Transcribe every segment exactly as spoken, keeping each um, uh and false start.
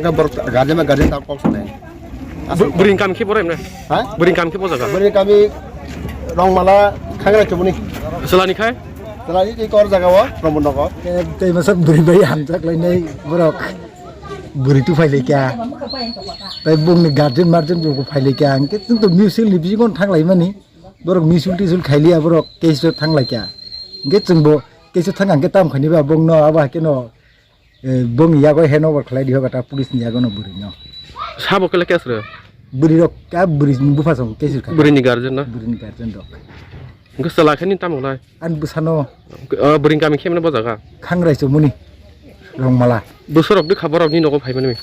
Ka borok guardian ba guardian ta kok sane. Bu-, bwrwini kam khe borok emne? Ha? Bwrwini kam khe bo jaga? Bwrwini kami Rongmala Khangra Chumuni. Chwlani khai? Chwlani tei kor jaga o, Rongmon nogo. Tei masa bwrwi bai hamjak lainai borok. Bwrwi tu phai laikya. Tai bongni guardian mardian bo phai laikya. Hwnkhe chwng to mutual ni bisingo thang laimani. Borok mutual tisul khailiya borok case o thang laikya. Hwnkhe chwngbo case o thang hwnkhe tam khaini ba bongno abo haikhe no. Eh, bongni yago handover khlai di hoga ta police ni yago no bwrwi no. Sabo kele case rw? Bwrwi rok ka bwrwi ni bupha song case rwkha. Bwrwi ni guardian na? Bwrwi ni guardian rok. Hwnkhe chwla khe ni tamo nai? Ani bwsa no. Ah, bwrwi ni kami khe mane bo jaga? Khangrai Chumuni. Rongmala. Bwswk rok dikha borok ni nogo phai mani?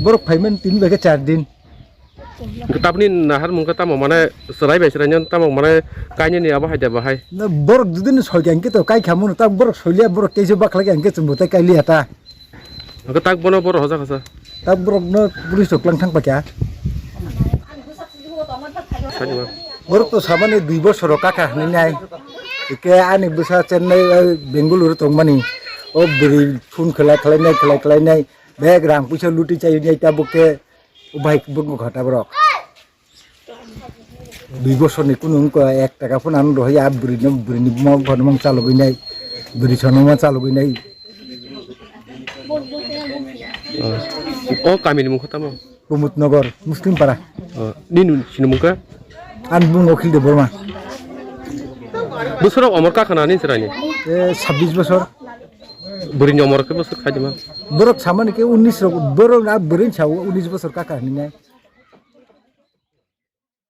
Borok phai mani tini bai khe char din. Tabukni nahar mungkha tamo mane chwrai bai chwrai nw tamo mane kainwi ni abo hai da bahai. Na borok jodi ni soi khe to kai khamu ta borok soilia borok keisa bakla khe chwngbo tai kailiya ta. Hwnkhe tak bono borok hoja khasa. Tak borok no police rok lang thang pakya. Sani ma. Borok to samani dui bosor kaka hwnwi nai. Ike ani bwsa Chennai, eh, Bengaluru tongmani. O bwrwi phone khlai khlai nai khlai khlai nai. Bek rang puisa luti chai nai tabuk khe. O bhai bwkha ta borok. Dui bosor ni kunu wngkha ek taka phano ano rohorya bwrwi no bwrwi ni buma bupha no mang chalogwi nai. Bwrwi sono ma chalogwi nai. O kami ni mungkha tamo? Pramod Nagar, Muslim Para. O, nini sini mungkha? Ani bung Akhil Debbarma. Bwswk rok omor kaka na ni chwrai ni? E, sabbish bosor. Bwrwi ni omor khe bwswk khai di ma? Borok samani khe unis rok, borok na bwrwi ni sao unis bosor kaka hinwi nai.